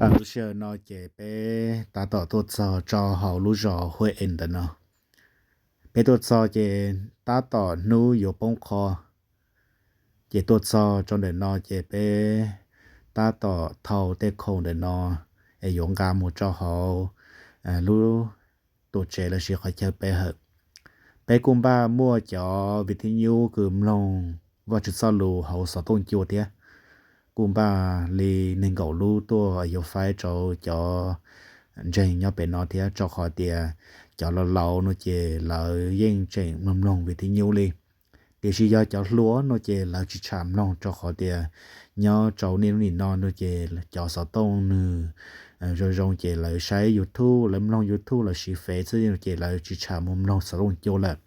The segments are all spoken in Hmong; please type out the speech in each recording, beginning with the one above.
Lub sij hawm no ces peb tab tom tuaj txog rau hauv lub zos Huaj Es ntawm no. Peb tuaj txog ces tab tom hnub yuav poob qho, ces tuaj txog rau ntawm no ces peb tab tom thau tej khoom ntawm no es yuav nqa mus rau hauv lub tuam tsev lossis qhov chaw peb hawm. Peb kuj npaj muaj cov viv thib nyub kws mloog Vajtswv txoj lus hauv xov tooj cua thiab, kuj npaj li nees nkaum lub tuaj yuav faib rau cov ntseeg nyob pem no thiab, rau qhov tias cov laus laus no ces lawv yeej tseem mloog mloog viv thib nyub li. Tiam sis yog cov hluas no ces lawv tsis tsham mloog, rau qhov tias nyob rau niaj hnub nim no no ces cov xov tooj nws zoo zoo ces lawv saib YouTube, lawv mloog YouTube lossis Face xwb no ces lawv tsis tsham mus mloog xov tooj cua lawm.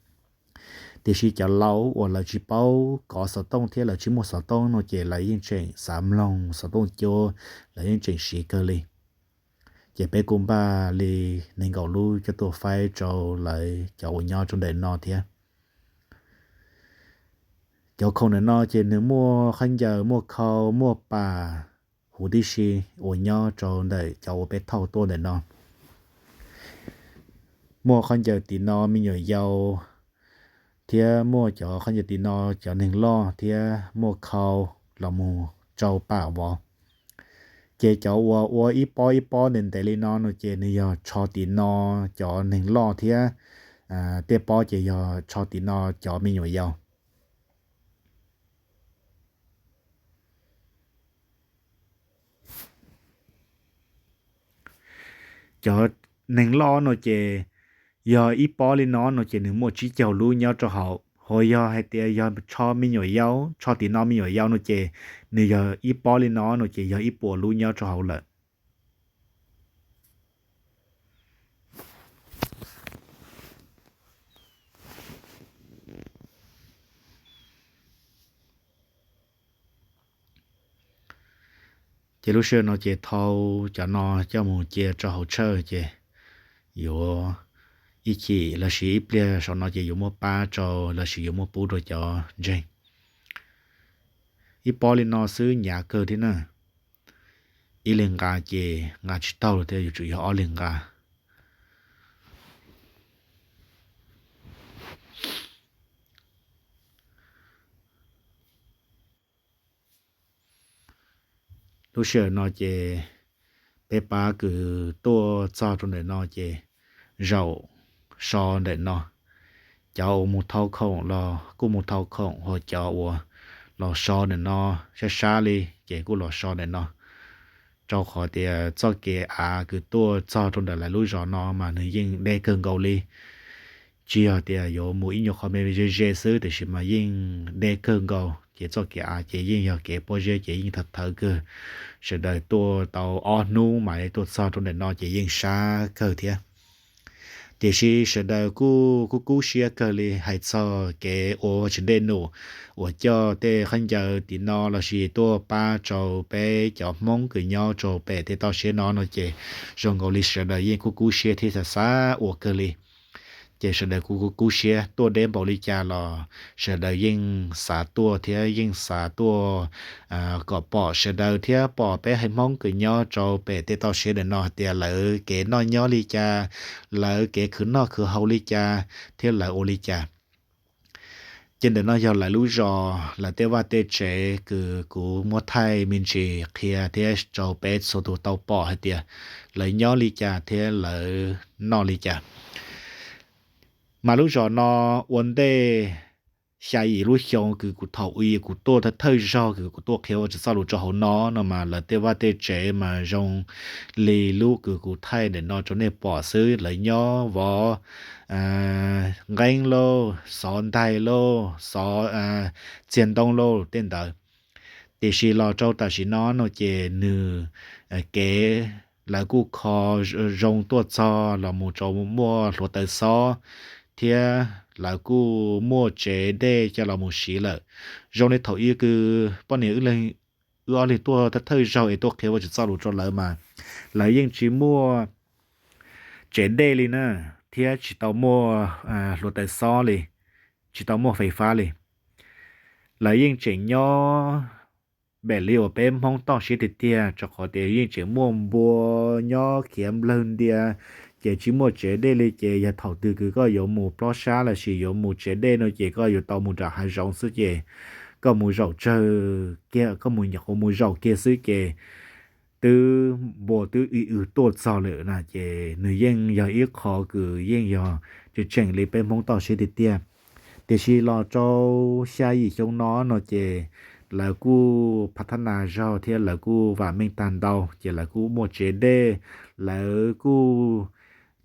Tiam sis cov laus uas lawv tsis paub kov xov tooj thiab lawv tsis muaj xov tooj no ces lawv yeej tseem xav mloog xov tooj cua, lawv yeej tseem siv kawg li. Ces peb kuj npaj li nees nkaum lub coj tuaj faib rau lawv cov uas nyob rau ntawm no thiab. Cov khoom ntawm no ces nws muaj khaub ncaws, muaj khau, muaj pam huv tib si uas nyob rau ntawm cov uas peb thauj tuaj ntawm no. Muaj khaub ncaws tim no me nyuam yaus, thiab muaj cov khaub ncaws tim no cov neeg loj, thiab muaj khau los mus rau pam vov. Ces cov uas ua ib pob ib pob ntev ntev li no no ces nws yog tsho tim no cov neeg loj thiab tej pob ces yog tsho tim no cov me nyuam yaus. Cov neeg loj no ces yog ib pob li no no ces nws muaj tsib caug lub nyob rau hauv. Hos yog hais tias yog tsho me nyuam yaus, tsho tim no me nyuam yaus no ces nws yog ib pob li no no ces yog ib puas lub nyob rau hauv lawm. Ces lub sij hawm no ces thau cov no coj mus cia rau hauv tshawj ces yuav ib chim lossis ib pliag saum no ces yuav muab pab rau lossis yuav muab pub rau cov ntseeg. Ib pob li no xwb hnyav kawg thiab na. Ib leeg nqa ces nqa tsis taug thiab, yuav tsum yog ob leeg nqa. Lub sij hawm no ces peb pab kws tuaj txog rau ntawm no ces zaum so ntawm no. Cov uas mus thau khoom los kuj mus thau khoom, hos cov uas los so ntawm no sab sab li ces kuj los so ntawm no. Rau qhov tias txoj kev av kws tuaj txog rau ntawm lawv lub zos no mas nws yeej deb kawg nkaus li. Tsis yog tias yuav mus ib nyuag qhov me ze ze xwb, tiam sis mas yeej deb kawg nkaus, ces txoj kev av ces yeej yog kev pob zeb ces yeej thawv thawv kawg. Sawv daws tuaj tau ob hnub mas tuaj txog rau ntawm no ces yeej sab kawg thiab. Tiam sis sawv daws kuj kub kub siab kawg li hais txog kev ua tsis ntej num uas coj tej khaub ncaws tim no lossis tuaj pab rau peb cov Hmoob kws nyob rau pem tej toj siab no no ces zoo nkaus li sawv daws yeej kub kub siab thiab xav xav ua kawg li. Ces sawv daws kuj kub kub siab, tuaj deb npaum li cas los sawv daws yeej xav tuaj thiab yeej xav tuaj kom pom sawv daws thiab pom peb haiv Hmoob kws nyob rau pem tej toj siab ntawm no hais tias lawv kev noj nyob li cas, lawv kev khwv noj khwv haus li cas, thiab lawv ua li cas. Ces ntawm no yog lawv lub zos, lawv tej vaj tej tsev kws kuv muab thaij me ntsis qhia thiab rau peb txhua tus tau pom hais tias lawv nyob li cas thiab lawv noj li cas. Mas lub zos no ua ntej xya yim lub xyoo kws kuv thaum ub kuv tuaj thawj thawj zaug kws kuv tuaj qhia Vajtswv txoj lus rau hauv no no mas lawv tej vaj tej tsev mas zoo li lub kws kuv thaij ntawm no rau nej pom xwb. Lawv nyob vov nqeeb lauj, xov ntaig lauj, xov txiag ntoo lauj tej ntawd. Tiam sis los rau tam sim no no ces nws kev lawv kuj kho zoo tuaj txog los mus rau muaj hluav taws xob, thiab lawv kuj muaj tsev dej coj los mus siv lawm. Zoo li thaum ub kws poj niam wb ob leeg tuaj thawj thawj zaug es tuaj qhia Vajtswv txoj lus rau lawv mas lawv yeej tsis muaj tsev dej li na, thiab tsis tau muaj hluav taws xob li, tsis tau muaj fais fab li. Lawv yeej tseem nyob pem li uas peb Hmoob toj siab tiag tiag, rau qhov tias yeej tseem muaj npua nyob khiav nplawg ntia, ces tsis muaj tsev dej li. Ces yog thaum twg kws koj yuav mus plob sab lossis yuav mus tsev dej no ces koj yuav tau mus nram hav zoov xwb. Ces koj mus zaum tsawg kiag, koj mus nyuam qhuav mus zaum kiag xwb ces twb npua twb ib w tuaj txog lawm na. Ces nws yeej yog ib qho kws yeej yog tseem tseem li peb Hmoob toj siab tiag tiag. Tiam sis los rau xya yim xyoo no no ces lawv kuj phav thab nas zog thiab lawv kuj vam meej tag ntau, ces lawv kuj muaj tsev dej, lawv kuj,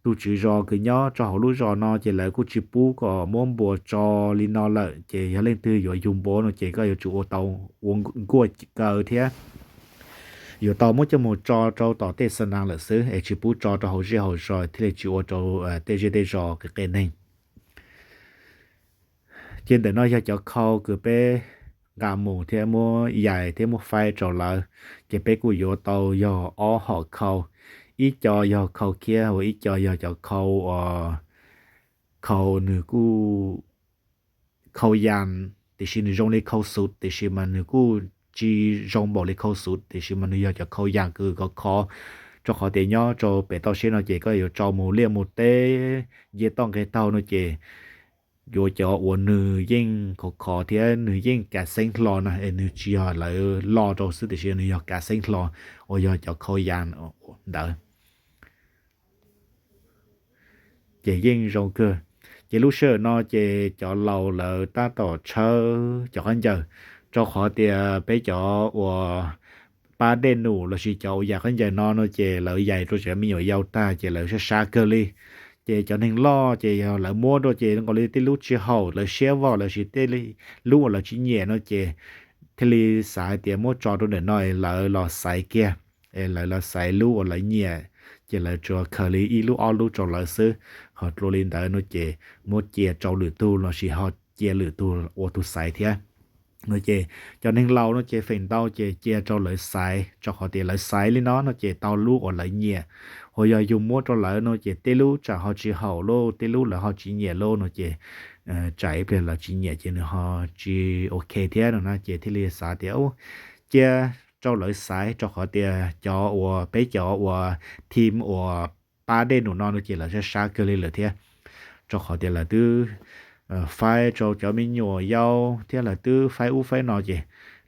tus tswv zos kws nyob rau hauv lub zos no ces lawv kuj tsis pub kom muab npua tso li no lawm. Ces yog leej twg yuav yug npua no ces koj yuav tsum ua tau, ua nkuaj kaw thiab yuav tau muab coj mus tso rau tom tej xa nas lawm xwb, es tsis pub tso rau hauv zej hauv zos thiaj li tsis ua rau tej zej tej zos qi qe neeg. Ces ntawm no yog cov khau kws peb nqa mus thiab muab yais thiab muab faib rau lawv. Ces peb kuj yuav tau yog ob hom khau, ib co yog khau khiab, ua ib co yog cov khau uas khau nws kuj khau yas, tiam sis nws zoo li khau xuv tiam sis mas nws kuj tsis zoo npaum li khau xuv, tiam sis mas nws yog cov khau yas kws khov khov, rau qhov tias nyob rau pem toj siab no ces koj yuav tso mus liaj mus teb, nce toj nqeg taug no ces yuav cov uas nws yeej khov khov thiab nws yeej kav xeeb hlo na, es nws tsis yog lawv lo rau xwb tiam sis nws yog kav xeeb hlo, uas yog cov khau yas ntawd. Ces yeej zoo kawg. Ces lub sij hawm no ces cov laus lawv tab tom tshawb cov khaub ncaws, rau qhov tias peb cov uas pab dej num lossis cov uas yais khaub ncaws no no ces lawv yais rau cov me nyuam yaus tag ces lawv sab sab kawg li. Ces cov neeg loj ces yog lawv muab rau ces nkaus li tej lub tsis haum lawv siab vog lossis tej lub uas lawv tsis nyiam no ces thiaj li xav hais tias muab tso rau ntawm no es lawv los xaiv kiag, es lawv los xaiv lub uas lawv nyiam, ces lawv tsuas khaws li ib lub ob lub rau lawv xwb. Ho dua li ntawd no ces muab cia rau lwm tug lossis ho cia lwm tug ua tus xaiv thiab. No ces cov neeg laus no ces feem ntau ces cia rau lawv xaiv, rau qhov tias lawv xaiv li no no ces tau lub uas lawv nyiam. Ho yog yus muab rau lawv no ces tej lub tsam ho tsis haum lauj, tej lub lawv ho tsis nyiam lauj no ces tsam ib pliag lawv tsis nyiam ces nws ho tsis ok thiab no na. Ces thiaj li xav tias cia rau lawv xaiv, rau qhov tias cov uas peb cov uas team uas pab dej num no no ces lawv sab sab kawg li lawm thiab. Rau qhov tias lawv twb faib rau cov me nyuam yaus thiab lawv twb faib ub faib no ces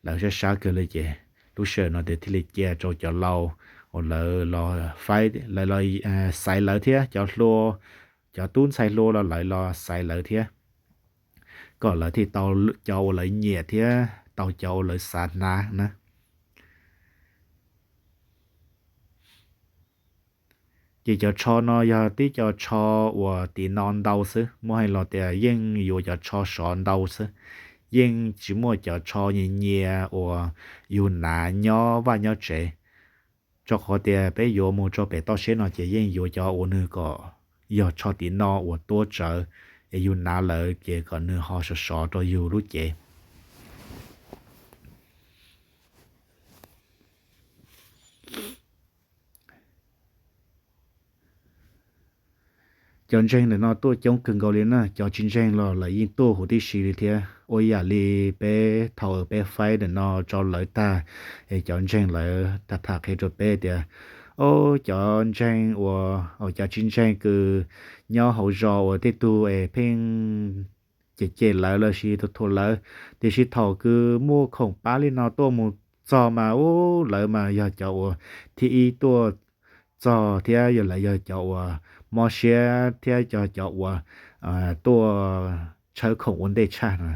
lawv sab sab kawg li ces lub sij hawm no ces thiaj li cia rau cov laus uas lawv los faib, lawv los xaiv lawv thiab cov hluas, cov tub ntxhais hluas los lawv los xaiv lawv thiab, kom lawv thiaj tau cov uas lawv nyiam thiab tau cov uas lawv xav hnav na. Ces cov tsho no yog tib co tsho uas tim no ntau xwb, muab hais los tias yeej yuav cov tsho sov ntau xwb, yeej tsis muaj cov tsho nyias nyias uas yus hnav nyob vaj nyob tsev. Rau qhov tias peb yuav mus rau pem toj siab no ces yeej yuav cov uas nws kom yog tsho tim no uas tuab tsawv, es yus hnav lawm ces kom nws ho sov sov rau yus lub cev. Cov ntseeg ntawm no tuaj coob kawg nkaus li na, cov tsis ntseeg los lawv yeej tuaj huv tib si li thiab. Ua yam li peb thaum peb faib ntawm no rau lawv tag, es cov ntseeg lawv tham tham qhia rau peb tias, o, cov ntseeg uas, cov tsis ntseeg kws nyob hauv zos uas tej tug es pheej cem cem lawv lossis thuam thuam lawv, tiam sis thaum kws muaj khoom pab li no tuaj mus txog mas u, lawv mas yog cov uas thib ib tuaj txog thiab yog lawv yog cov uas mob siab thiab yog cov uas tuaj tshawb khoom ua ntej tshaj no.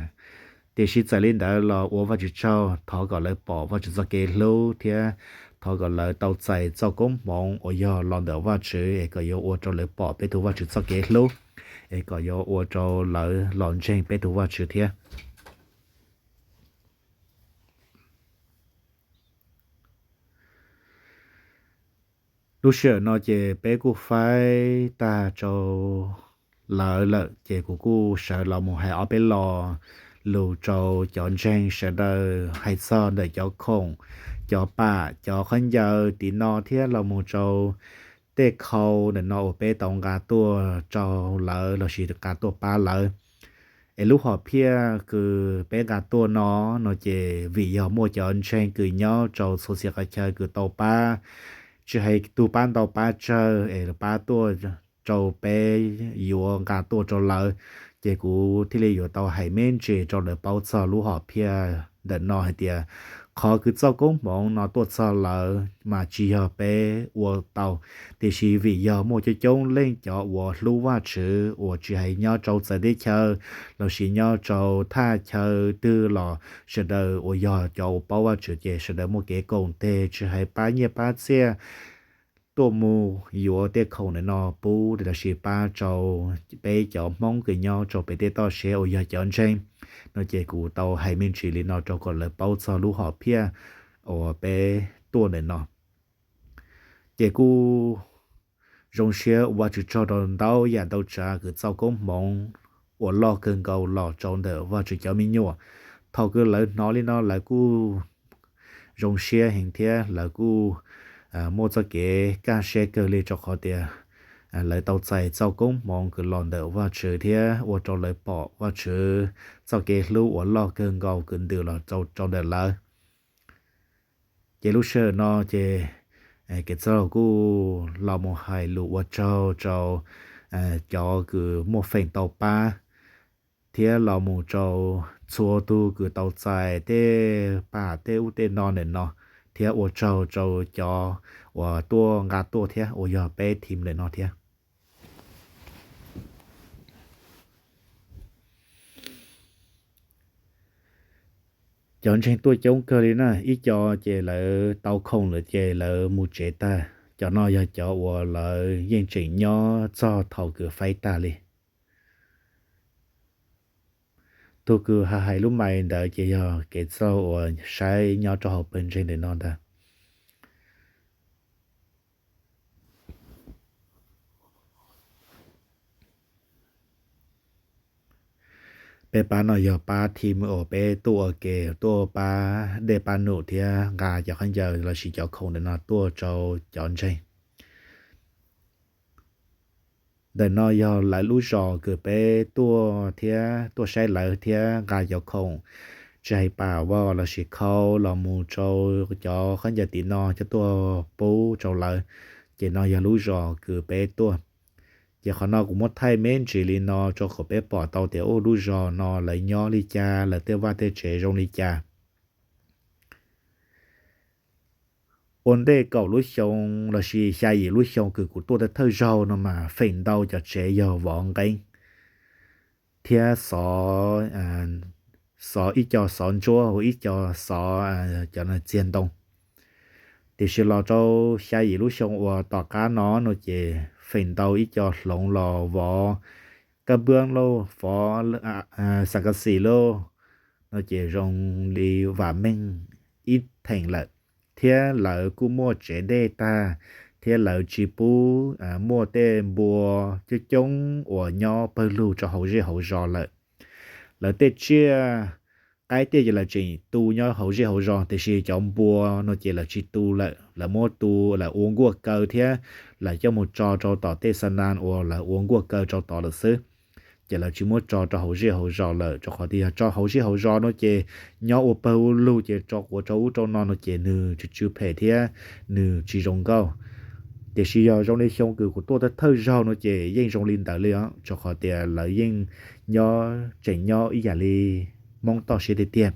Tiam sis txawm li ntawd los ua Vajtswv tsaug, thov kom lawv pom Vajtswv txoj kev hlub thiab thov kom lawv tau txais txoj koob hmoov uas yog los ntawm Vajtswv es kom yuav ua rau lawv pom peb tus Vajtswv txoj kev hlub, es kom yuav ua rau lawv los ntseeg peb tus Vajtswv thiab. Lub sij hawm no ces peb kuj faib tag rau lawv lawm ces kuv kuj sawv los mus hais ob peb lo lus rau cov ntseeg sawv daws hais txog ntawm cov khoom, cov pam, cov khaub ncaws tim no thiab los mus rau tej khau ntawm no uas peb tau nqa tuaj rau lawv lossis nqa tuaj pab lawv. Es lub hom phiaj kws peb nqa tuaj no, no ces vim yog muaj cov ntseeg kws nyob rau txhua txhia qhov chaw kws tau pab, tsis hais tug pab ntau pab tsawg es pab tuaj rau peb yuav nqa tuaj rau lawv, ces kuv thiaj li yuav tau hais me ntsis rau lawv paub txog lub hom phiaj ntawm no hais tias qhov kws txoj koob hmoov no tuaj txog lawv mas tsis yog peb ua tau, tiam sis vim yog muaj coob coob leej cov uas hlub Vajtswv uas tsis hais nyob rau txawv teb chaws lossis nyob rau thaj chaw twg los sawv daws uas yog cov uas paub Vajtswv ces sawv daws muaj kev koom tes tsis hais pab nyiaj pab txiaj tuaj mus yuav tej khoom ntawm no pub lossis pab rau peb cov Hmoob kws nyob rau pem tej toj siab uas yog cov ntseeg. No ces kuv tau hais me ntsis li no rau kom lawv paub txog lub hom phiaj uas peb tuaj ntawm no. Ces kuj zoo siab ua Vajtswv tsaug rau ntau yam ntau tsav kws txoj koob hmoov uas loj kawg nkaus los rau ntawm Vajtswv cov me nyuam. Thaum kws lawv hnov li no lawv kuj zoo siab heev thiab lawv kuj muaj txoj kev kaj siab kawg li rau qhov tias lawv tau txais txoj koob hmoov kws los ntawm Vajtswv thiab ua rau lawv pom Vajtswv txoj kev hlub uas loj kawg nkaus kws ntws los rau ntawm lawv. Ces lub sij hawm no ces Kev Txawj kuj los mus hais lus ua tsaug rau cov kws muaj feem tau pab thiab los mus rau txhua tug kws tau txais tej pam tej ub tej no ntawm no, thiab ua tsaug rau cov uas tuaj nqa tuaj thiab uas yog peb thim ntawm no thiab. Cov ntseeg tuaj coob kawg li na, ib co ces lawv tau khoom lawm ces lawv mus tsev tag. Cov no yog cov uas lawv yeej tseem nyob txog thaum kws faib tag li. Tug kws hais lub mais ntawd ces yog Kev Txawj uas saib nyob rau hauv pawg ntseeg ntawm no ntag. Peb pab no yog pab thim uas peb tuaj ua ke tuaj pab dej pab num thiab nqa cov khaub ncaws lossis cov khoom ntawm no tuaj rau cov ntseeg. Ntawm no yog lawv lub zos kws peb tuaj thiab tuaj saib lawv thiab nqa cov khoom tsis hais pam voj lossis khau los mus rau cov khaub ncaws tim no coj tuaj pub rau lawv. Ces no yog lub zos kws peb tuaj. Ces qhov no kuv muab thaij me ntsis li no rau kom peb pom tau tias ub lub zos no lawv nyob li cas, lawv tej vaj tej tsev zoo li cas. Ua ntej kaum lub xyoo lossis xya yim lub xyoo kws kuv tuaj thawj zaug no mas feem ntau cov tsev yog vov nqeeb thiab xov, xov ib co xov ntsuab ua ib co xov cov txiag ntoo. Tiam sis los rau xya yim lub xyoo uas tom qab no no ces feem ntau ib co hloov los vov kab npuab lauj, vov xas kas xis lauj, no ces zoo li vam meej ib theem lawm, thiab lawv kuj muaj tsev dej tag, thiab lawv tsis pub muaj tej npua coob coob uas nyob pawg lug rau hauv zej hauv zos lawm. Lawv tej tsiaj qaib tej ces lawv tseem tu nyob hauv zej hauv zos, tiam sis cov npua no ces lawv tsis tu lawm, lawv muab tu, lawv ua nkuaj kaw thiab lawv coj mus tso rau tom tej xa nas uas lawv ua nkuaj kaw rau tod lawm xwb. Ces lawv tsis muab tso rau hauv zej hauv zos lawm, rau qhov tias yog tso hauv zej hauv zos no ces nyob ua pawg ua lug ces tso quav rau ub rau no no ces nws tsw tsw phem thiab nws tsis zoo nkauj. Tiam sis yog zoo li xyoo kws kuv tuaj thawj zaug no ces yeej zoo li ntawd li os, rau qhov tias lawv yeej nyob, tseem nyob ib yam li Hmoob toj siab tiag tiag.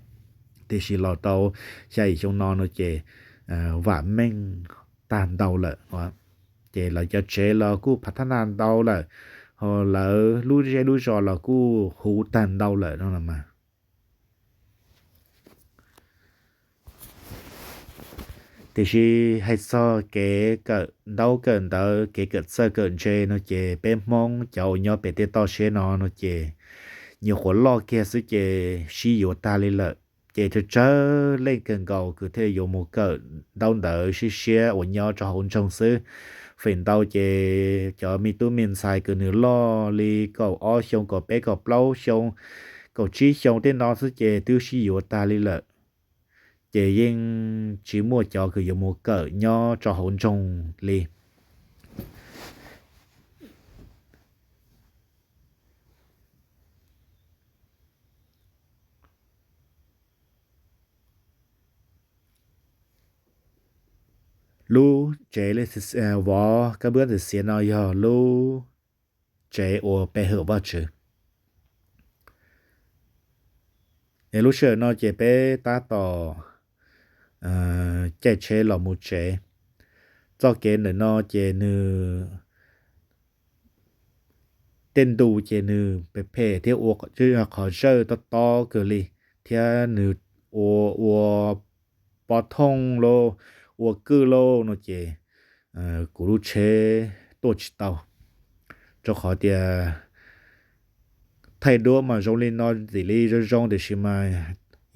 Tiam sis los rau xya yim xyoo no no ces vam meej tag ntau lawm. Ces lawv cov tsev los kuj phav thab naj ntau lawm, ho lawv lub zej lub zos los kuj huv tag ntau lawm no mas. Tiam sis hais txog kev kawm ntaub kawm ntawv, kev kawm txawj kawm ntse no ces peb Hmoob cov uas nyob pem tej toj siab no no ces nyuam qhuav loj kiag xwb ces sib yuav tag li lawm. Ces tsawg tsawg leej kawg nkaus kws thiaj yuav mus kawm ntaub ntawv siab siab uas nyob rau hauv nroog xwb. Feem ntau ces cov me tub me ntxhais kws nws loj li kaum ob xyoo, kaum peb, kaum plaub xyoo, kaum tsib xyoo tej no xwb ces twb sib yuav tag li lawm. Ces yeej tsis muaj cov kws yuav mus kawm nyob rau hauv nroog li. Lub tsev vov kab npab xiav xiav no yog lub tsev ua pe hawm Vajtswv. Es lub sij hawm no ces peb tab tom caij tsheb los mus tsev. Txoj kev ntawm no ces nws tej ntu ces nws phem phem thiab ua qhov zawj tob tob kawg li, thiab nws ua, ua pov thooj lauj, ua kwj lauj no ces kuv lub tsheb tuaj tsis tau, rau qhov tias thaij duab mas zoo li no ntxim li zoo zoo, tiam sis mas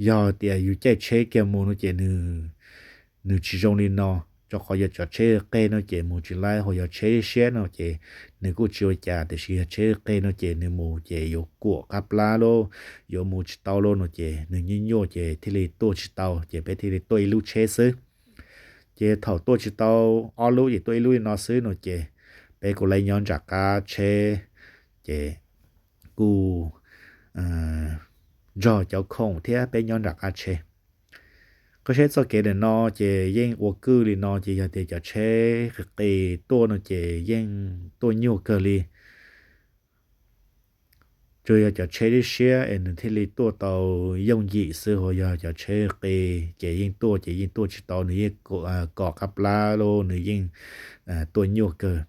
yog tias yus caij tsheb kiag mus no ces nws tsis zoo li no, rau qhov yog cov tsheb qeg no ces mus tsis laib, ho yog tsheb siab no ces nws kuj tsis ua cas, tiam sis yog tsheb qeg no ces nws mus ces yuav kuam qab plab lauj, yuav mus tsis tau lauj no ces nws nyuaj nyuaj ces thiaj li tuaj tsis tau, ces peb thiaj li tuaj ib lub tsheb xwb. Ces thaum tuaj tsis tau ob lub ces tuaj ib lub li no xwb no ces peb kuj laib nyob nram qab tsheb, ces kuj nrog cov khoom thiab peb nyob nram qab tsheb. Koj saib txoj kev ntawm no ces yeej ua kwj li no ces yog tias cov tsheb qis qis tuaj no ces yeej tuaj nyuaj kawg li. Tsuas yog cov tsheb siab siab es nws thiaj li tuaj tau yooj yim xwb, ho yog cov tsheb qis ces yeej tuaj ces yeej tuaj tsis tau, nws yeej kom qab plab lauj, nws yeej tuaj nyuaj kawg.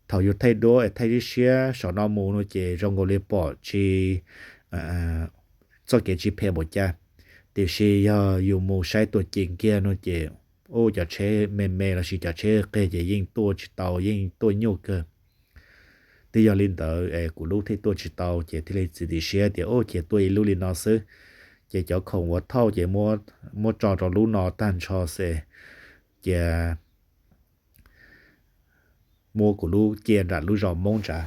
Thaum yus thaij duab es thaij siab siab saum no mus no ces zoo nkaus li pom tsis, txoj kev tsis phem npaum cas, tiam sis yog yus mus saib tuaj ceev kiag no ces ua cov tsheb me me lossis cov tsheb qeg ces yeej tuaj tsis tau, yeej tuaj nyuaj kawg. Twb yog li ntawd es kuv lub thiaj tuaj tsis tau ces thiaj li txiav txim siab tias ua cia tuaj ib lub li no xwb. Ces cov khoom uas thauj ces muab tso rau lub no tag nrho xwb, cia muab kuv lub cia nram lub zos Hmoob nrad.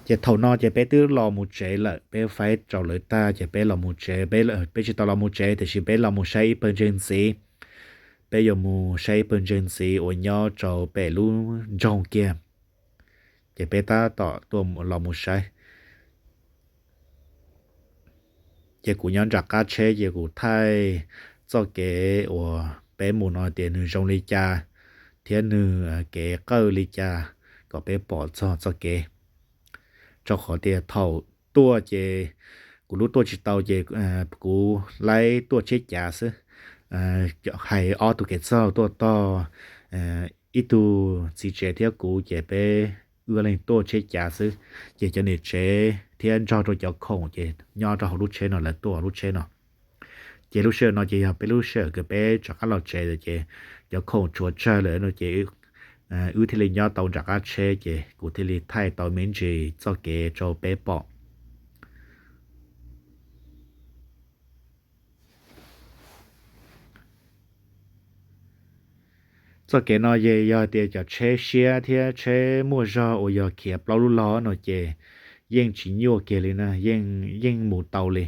Ces thaum no ces peb twb los mus tsev lawm, peb faib rau lawv tag ces peb los mus tsev, peb tsis tau los mus tsev tiam sis peb los mus saib ib pawg ntseeg ntxiv. Peb yuav mus saib ib pawg ntseeg ntxiv uas nyob rau pem lub nroog kiag, ces peb tab tom tuaj los mus saib. Ces kuv nyob nram qab tsheb ces kuv thaij txoj kev uas peb mus no tias nws zoo li cas thiab nws kev qawj li cas kom peb pom txog txoj kev. Rau qhov tias thaum tuaj ces kuv lub tuaj tsis tau ces kuv laib tuaj tsheb cav xwb. Hais ob tug kev txaug tuaj tog, ib tug txiv tsev thiab kuv ces peb wb leeg tuaj tsheb cav xwb. Ces cov niam tsev thiab nrog rau cov khoom ces nyob rau hauv lub tsheb no, lawv tuaj hauv lub tsheb no. Ces lub sij hawm no ces yog peb lub sij hawm kws peb rov qab los tsev lawm ces cov khoom tshuav tsawg lawm no ces wb thiaj li nyob tau nram qab tsheb ces kuv thiaj li thaij tau me ntsis txoj kev rau peb pom. Txoj kev no yog tias cov tsheb siab thiab tsheb muaj zog uas yog khiav plaub lub log no ces yeej tsis nyuaj kiag li na, yeej mus tau li.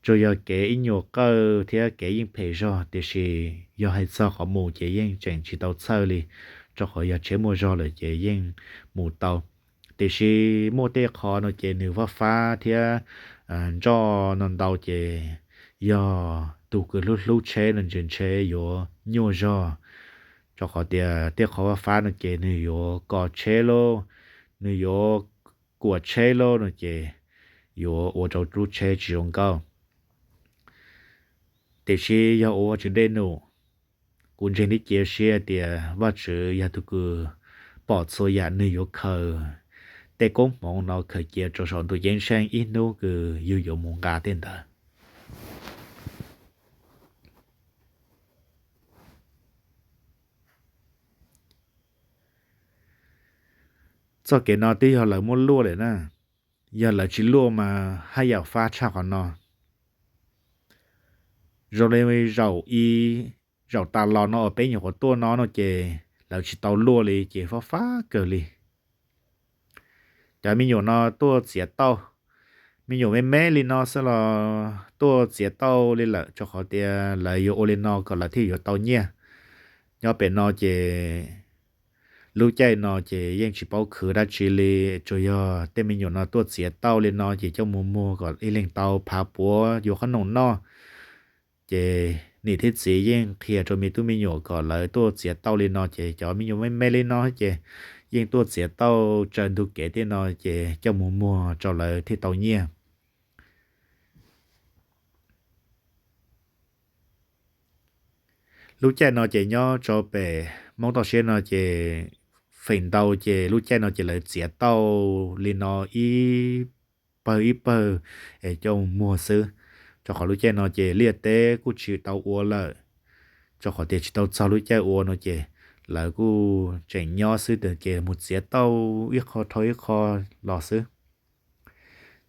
Tsuas yog kev ib nyuag qawj thiab kev yeej phem zog, tiam sis yog hais txog qhov mus ces yeej tseem tsis tau txhawj li, rau qhov yog tsheb muaj zog lawm ces yeej mus tau. Tiam sis muaj tej qho no ces nws fab fab thiab nroj no ntau ces yog tus kws hlub hlub tsheb no ntshe ntshe yuav nyuaj zog, rau qhov tias tej qho fab fab no ces nws yuav kos tsheb lauj, nws yuav kuam tsheb lauj no ces yuav ua rau lub tsheb tsis zoo nkauj. Tiam sis yog ua Vajtswv dej num, kuv ntseeg thiab cia siab tias Vajtswv yog tus kws pom txhua yam, nws yuav khaws tej koob hmoov no khaws cia rau saum ntuj ceeb tsheej ib hnub kws yus yuav mus nqa tej ntawd. Txoj kev no twb yog lawv muab luaj lawm na, yog lawv tsis luaj mas haj yam fab tshaj qhov no. Zoo li zaum ib, zaum tas los no uas peb nyuam qhuav tuaj no no ces lawv tsis tau luaj li ces fab fab kawg li. Cov me nyuam no tuaj txiav tauj, me nyuam me me li no xwb los tuaj txiav tauj li lawm, rau qhov tias lawv yuav ua li no kom lawv thiaj yuav tau nyiaj. Nyob pem no ces lub caij no ces yeej tsis paub khwv dab tsi li, tsuas yog tej me nyuam no tuaj txiav tauj li no ces coj mus muag kom ib leeg tau phav puav yuav qhob noom noj. Ces niam thiab txiv yeej qhia rau me tub me nyuam kom lawv tuaj txiav tauj li no ces cov me nyuam me me li no ces yeej tuaj txiav tauj tsaws ntug kev tej no ces coj mus muag rau lawv thiaj tau nyiaj. Lub caij no ces nyob rau pem Hmoob toj siab no ces feem ntau ces lub caij no ces lawv txiav tauj li no ib pawg ib pawg es coj mus muag xwb, rau qhov lub caij no ces liaj teb kuj tsis tau ua lawm, rau qhov tias tsis tau txog lub caij ua no ces lawv kuj tseem nyob xwb ces mus txiav tauj ib qho dhau ib qho los xwb.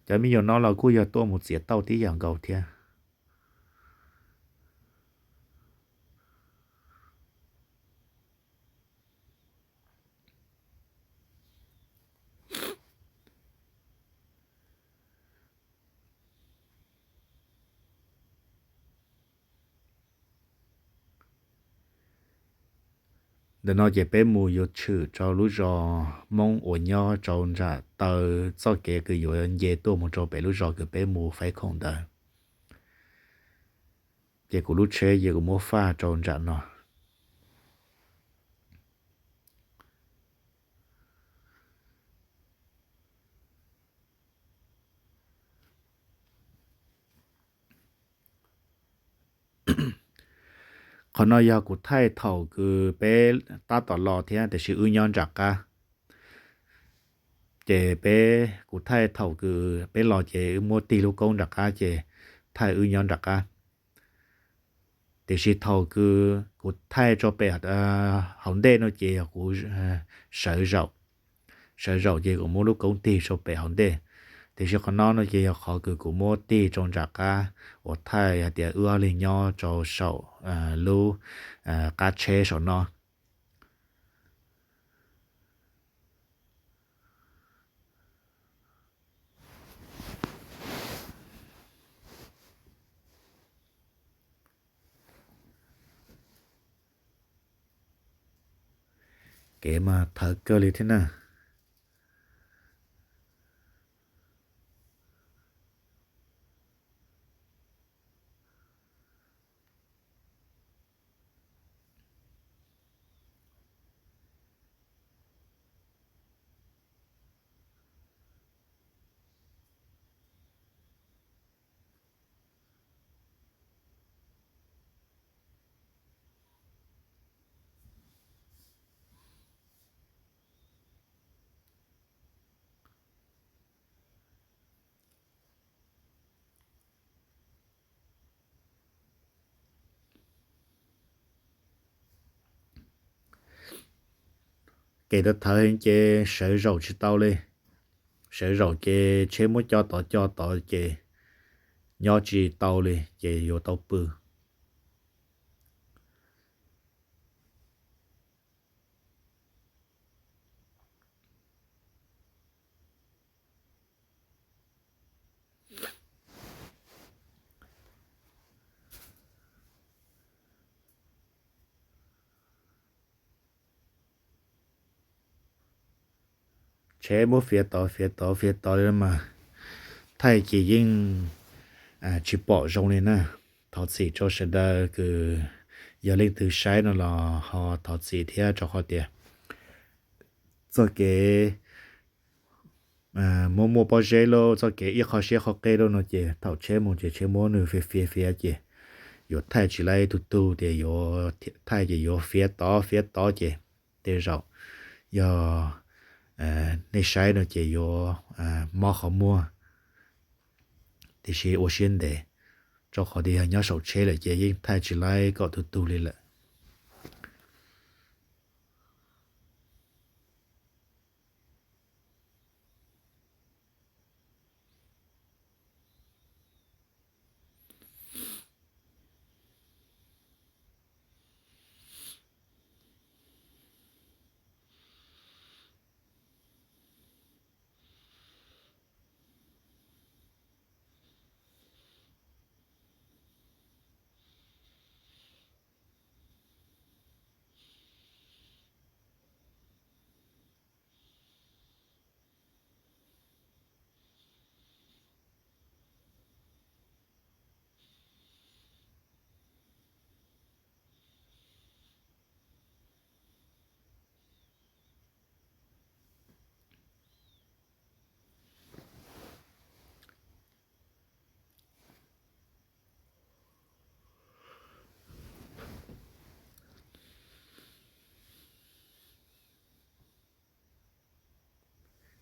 Cov me nyuam no los kuj yog tuaj mus txiav tauj tib yam nkaus thiab. Ntawm no ces peb mus yuav tshwm rau lub zos Hmoob uas nyob rau nram taw txoj kev kws yuav nce tuaj mus rau pem lub zos kws peb mus faib khoom ntawd. Ces kuv lub tsheb ces kuv muab faj rau nram no. Qhov no yog kuv thaij thaum kws peb tab tom los thiab tiam sis wb nyob nram qab. Ces peb, kuv thaij thaum kws peb los ces wb muab tig lub koob nram qab ces thaij wb nyob nram qab. Tiam sis thaum kws kuv thaij rau pem hauv ntej no ces yog kuv sawv zaum, sawv zaum ces kuv muab lub koob tig rau pem hauv ntej. Tiam sis qhov no no ces yog qhov kws kuv muab tig rau nram qab uas thaij hais tias wb ob leeg nyob rau saum lub qab tsheb saum no. Kev mas thawv kawg li thiab na. Kev thawv thawv ces sawv zaum tsis tau li. Sawv zaum ces tsheb muab co tod co tod ces nyob tsis tau li ces yuav tau pw. Tsheb muab fiav tod fiav tod fiav tod li mas thaij ces yeej tsis pom zoo li na. Thov txim rau sawv daws kws yog leej twg saib no los ho thov txim thiab rau qhov tias txoj kev muaj muaj pob zeb lauj, txoj kev ib qho siab qhov qeb lauj no ces thaum tsheb mus ces tsheb muab nws fiav fiav fiav ces yuav thaij tsis laib tug tug tias yuav thaij ces yuav fiav tod fiav tod ces tej zaum yog nej saib no ces yuav mob qhov muag. Tiam sis ua siab ntev, rau qhov tias yog nyob saum tsheb lawm ces yeej thaij tsis laib kom tug tug li lawm.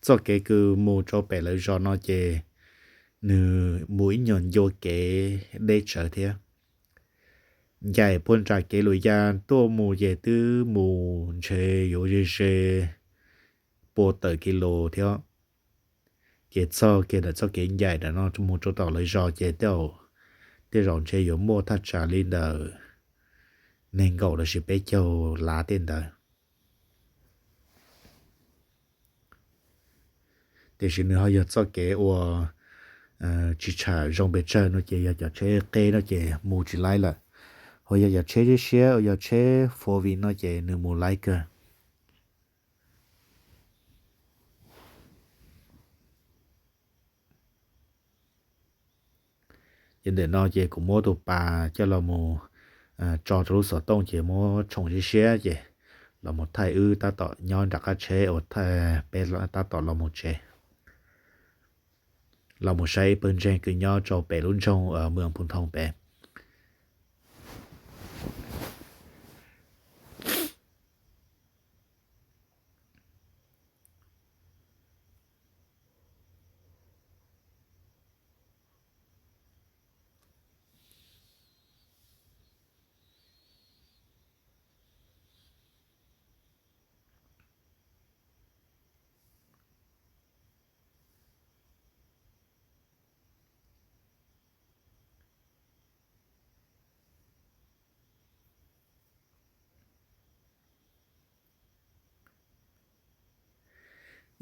txoj kev kws mus rau pem lawv zos no ces nws mus ib nyuag ncua kev deb tsawv thiab. Ncaim puag nram kev lus ya tuaj mus ces twb mus ntshe yuav ze ze pua tawm kis lus thiab. Ces txog kiag ntawm txoj kev ncaim ntawm no mus rau tom lawv zos ces tej zaum ntshe yuav muaj thaj tsam li ntawm nees nkaum los sis peb caug lav tej ntawd. Tiam sis nws ho yog txoj kev uas tsis tsham zoo pes tsawg no ces yog cov tsheb qeb no ces mus tsis laib lawm. Ho yog cov tsheb siab siab uas yog tsheb four wheel no ces nws mus laib kawg. Ces ntawm no ces kuv muab tus pas coj los mus tso rau lub xov tooj ces muab tshoom siab siab ces los mus thaij wb tab tom nyob nram qab tsheb uas peb tab tom los mus tsev, los mus saib ib pawg ntseeg kws nyob rau pem lub nroog Mws Phu Thoo pem.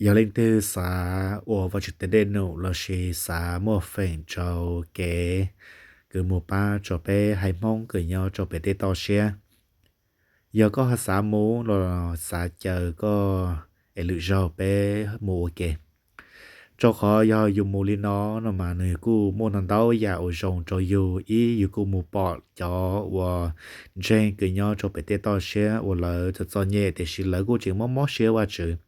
Yog leej twg xav ua Vajtswv tes dej num lossis xav muaj feem rau kev kws mus pab rau peb haiv Hmoob kws nyob rau pem tej toj siab, yog koj xav mus los xav caw koj es lwm zaug peb mus ua ke. Rau qhov yog yus mus li no no mas nws kuj muaj ntau ntau yam uas zoo rau yus. Ib, yus kuj mus pom cov uas ntseeg kws nyob rau pem tej toj siab uas lawv txom txom nyem tiam sis lawv kuj tseem mob mob siab Vajtswv.